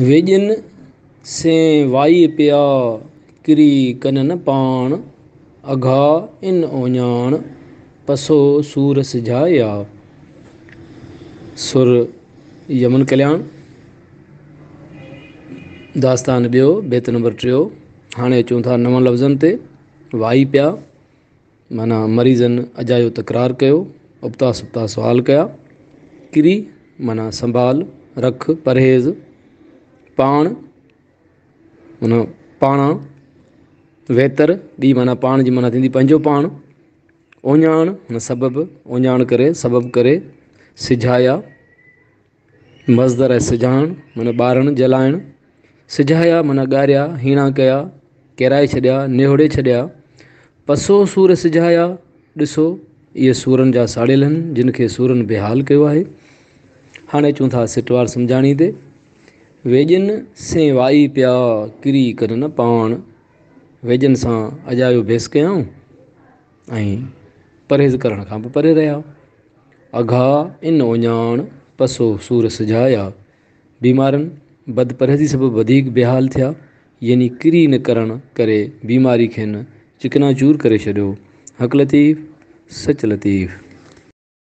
ويڄن سين وائي پيا، ڪري ڪن نه پاڻ، اگها ان اوڃاڻ، پسو سور سجهايا. سر يمن ڪلياڻ، داستان ٻيو، بيت نمبر ٽيو. هاڻي اچون ٿا نون لفظن تي. وائي پيا معنيٰ مريضن اجايو تڪرار ڪيو، ابتا سبتا سوال ڪيا. ڪري معنيٰ سنڀال، رک، پرهيز. پاڻ معنيٰ پاڻان، ويتر، ٻي معنيٰ پاڻ جي معنيٰ ٿيندي پنهنجو پاڻ. اوڃاڻ معنيٰ سبب، اوڃاڻ ڪري، سبب ڪري. سجهايا مصدر آهي سجهائڻ معنيٰ ٻارڻ، جلائڻ. سجهايا معنيٰ ڳاريا، هيڻا ڪيا، ڪيرائي ڇڏيا، نهوڙي ڇڏيا. پسو سور سجهايا، ڏسو اهي سورن جا ساڙيل آهن، جن کي سورن بيحال ڪيو آهي. هاڻي اچون ٿا سٽوار سمجهاڻي تي. ويڄن سين وائي پيا، ڪري ڪن نه پاڻ. ويڄن سان اجايو بحث ڪيائون ۽ پرهيز ڪرڻ کان به پري رهيا. اگها ان اوڃاڻ، پسو سور سجهايا. بيمارن بدپرهيزي سبب وڌيڪ بيحال ٿيا، يعني ڪري نه ڪرڻ ڪري بيماري کين چڪناچور ڪري ڇڏيو. حق لطيف، سچ لطيف.